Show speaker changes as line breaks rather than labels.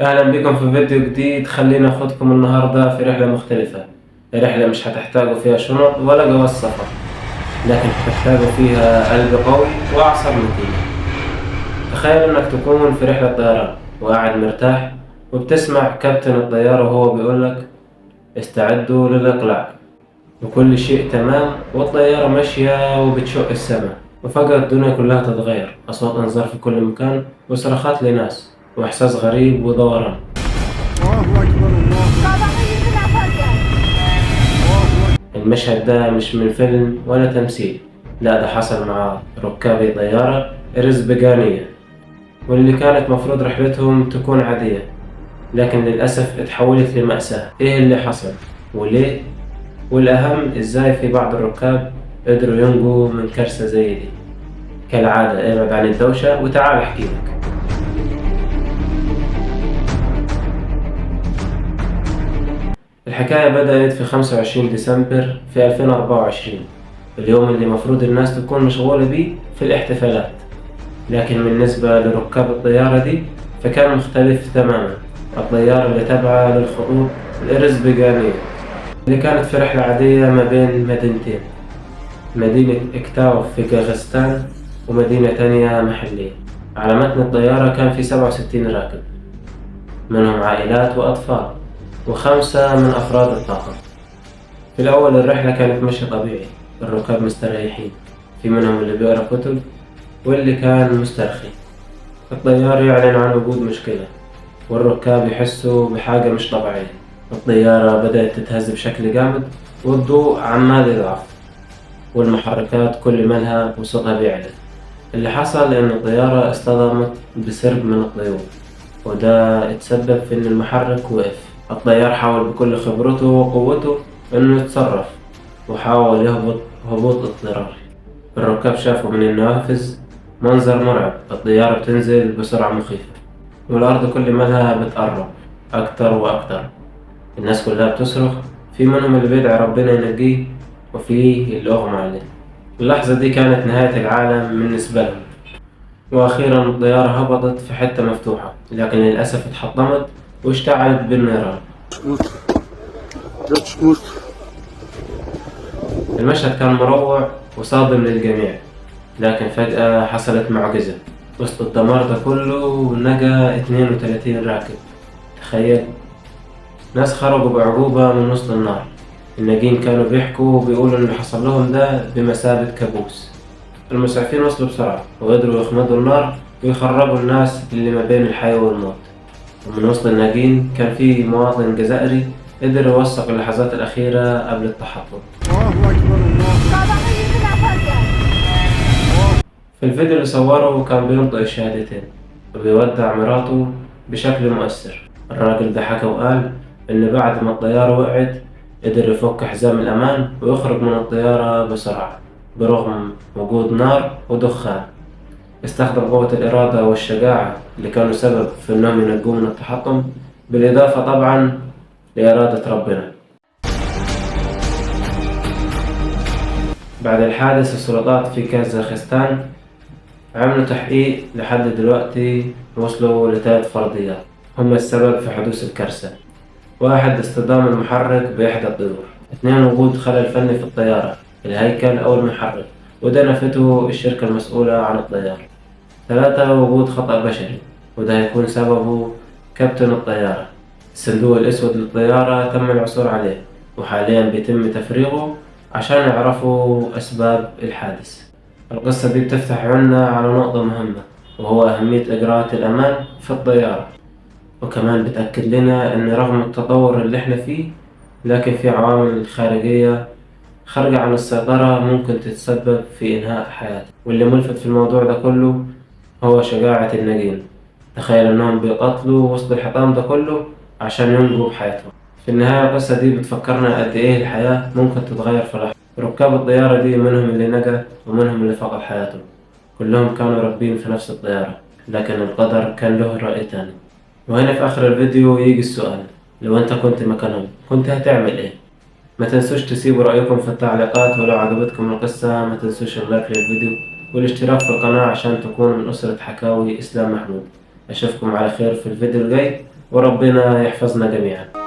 اهلا بكم في فيديو جديد. خلينا اخدكم النهارده في رحله مختلفه، رحله مش هتحتاجوا فيها شنط ولا جواز سفر، لكن هتحتاجوا فيها قلب قوي واعصاب متينه. تخيل انك تكون في رحله طيران وقاعد مرتاح وبتسمع كابتن الطياره وهو بيقولك استعدوا للاقلاع وكل شيء تمام، والطياره ماشيه وبتشق السماء، وفجأة الدنيا كلها تتغير، أصوات إنذار في كل مكان وصرخات لناس وإحساس غريب ودوران.
الله أكبر الله.
المشهد ده مش من فيلم ولا تمثيل، لا ده حصل مع ركاب طيارة أذربيجانية، واللي كانت مفروض رحلتهم تكون عادية، لكن للأسف اتحولت لمأساة. إيه اللي حصل وليه؟ والأهم إزاي في بعض الركاب قدروا ينجوا من كارثة زي دي؟ كالعادة ابعد عن الدوشة وتعال احكي لك. الحكاية بدأت في 25 ديسمبر في 2024، اليوم اللي مفروض الناس تكون مشغولة بيه في الاحتفالات، لكن بالنسبة لركاب الطيارة دي فكان مختلف تماما. الطيارة اللي تابعة للخطوط الأذربيجانية اللي كانت في رحلة عادية ما بين مدينتين، مدينة إكتاو في كازاخستان ومدينة تانية محلية. على متن الطيارة كان في 67 راكب، منهم عائلات وأطفال و5 من أفراد الطاقم. في الأول الرحلة كانت ماشية طبيعي، الركاب مستريحين، في منهم اللي بيقرأ كتب واللي كان مسترخي. الطيار يعلن عن وجود مشكلة والركاب يحسوا بحاجة مش طبيعية. الطيارة بدأت تتهز بشكل جامد والضوء عمال يضعف والمحركات كل مالها وصوتها بيعلى. اللي حصل إن الطيارة اصطدمت بسرب من الطيور، وده اتسبب في إن المحرك وقف. الطيار حاول بكل خبرته وقوته إنه يتصرف وحاول يهبط هبوط اضطراري. الركاب شافوا من النوافذ منظر مرعب، الطيارة بتنزل بسرعة مخيفة والأرض كل مالها بتقرب أكتر وأكتر. الناس كلها بتصرخ، في منهم اللي بيدعي ربنا ينجيه وفي اللي أغمى عليه. اللحظة دي كانت نهاية العالم بالنسبة لهم. وأخيرا الطيارة هبطت في حتة مفتوحة، لكن للأسف اتحطمت واشتعلت بالنيران. المشهد كان مروع وصادم للجميع، لكن فجأة حصلت معجزة وسط الدمار ده كله، نجا 32 راكب. تخيل، ناس خرجوا بأعجوبة من وسط النار. الناجين كانوا بيحكوا وبيقولوا إن اللي حصل لهم ده بمثابة كابوس. المسعفين وصلوا بسرعة وقدروا يخمدوا النار ويخرجوا الناس اللي ما بين الحياة والموت. ومن وسط الناجين كان في مواطن جزائري قدر يوثق اللحظات الأخيرة قبل التحطم.
الله أكبر الله.
في الفيديو اللي صوره كان بينطق الشهادتين وبيودع مراته بشكل مؤثر. الراجل ده حكى وقال إن بعد ما الطيارة وقعت قدر يفك حزام الأمان ويخرج من الطيارة بسرعة برغم وجود نار ودخان. استخدم قوة الإرادة والشجاعة اللي كانوا سبب في إنهم ينجوه من التحطم، بالإضافة طبعا لإرادة ربنا. بعد الحادث السلطات في كازاخستان عملوا تحقيق، لحد دلوقتي وصلوا ل3 فرضيات هم السبب في حدوث الكارثة. 1، اصطدام المحرك بإحدى الطيور. 2، وجود خلل فني في الطيارة، الهيكل أو المحرك، وده نفته الشركة المسؤولة عن الطيارة. 3، وجود خطأ بشري، وده هيكون سببه كابتن الطيارة. الصندوق الأسود للطيارة تم العثور عليه وحاليا بيتم تفريغه عشان يعرفوا أسباب الحادث. القصة دي بتفتح عنا على نقطة مهمة، وهو أهمية إجراءات الأمان في الطيارة، وكمان بتأكد لنا إن رغم التطور اللي إحنا فيه لكن في عوامل خارجية خارجة عن السيطرة ممكن تتسبب في إنهاء حياتك. واللي ملفت في الموضوع ده كله هو شجاعة الناجين. تخيل إنهم بيقاتلوا وسط الحطام ده كله عشان ينجوا بحياتهم. في النهاية القصة دي بتفكرنا قد إيه الحياة ممكن تتغير في لحظة. ركاب الطيارة دي منهم اللي نجا ومنهم اللي فقد حياته، كلهم كانوا راكبين في نفس الطيارة، لكن القدر كان له رأي تاني. وهنا في آخر الفيديو يجي السؤال، لو أنت كنت مكانهم كنت هتعمل إيه؟ ما تنسوش تسيبوا رأيكم في التعليقات، ولو عجبتكم القصة ما تنسوش اللايك للفيديو والاشتراك في القناة عشان تكونوا من أسرة حكاوي إسلام محمود. أشوفكم على خير في الفيديو الجاي، وربنا يحفظنا جميعا.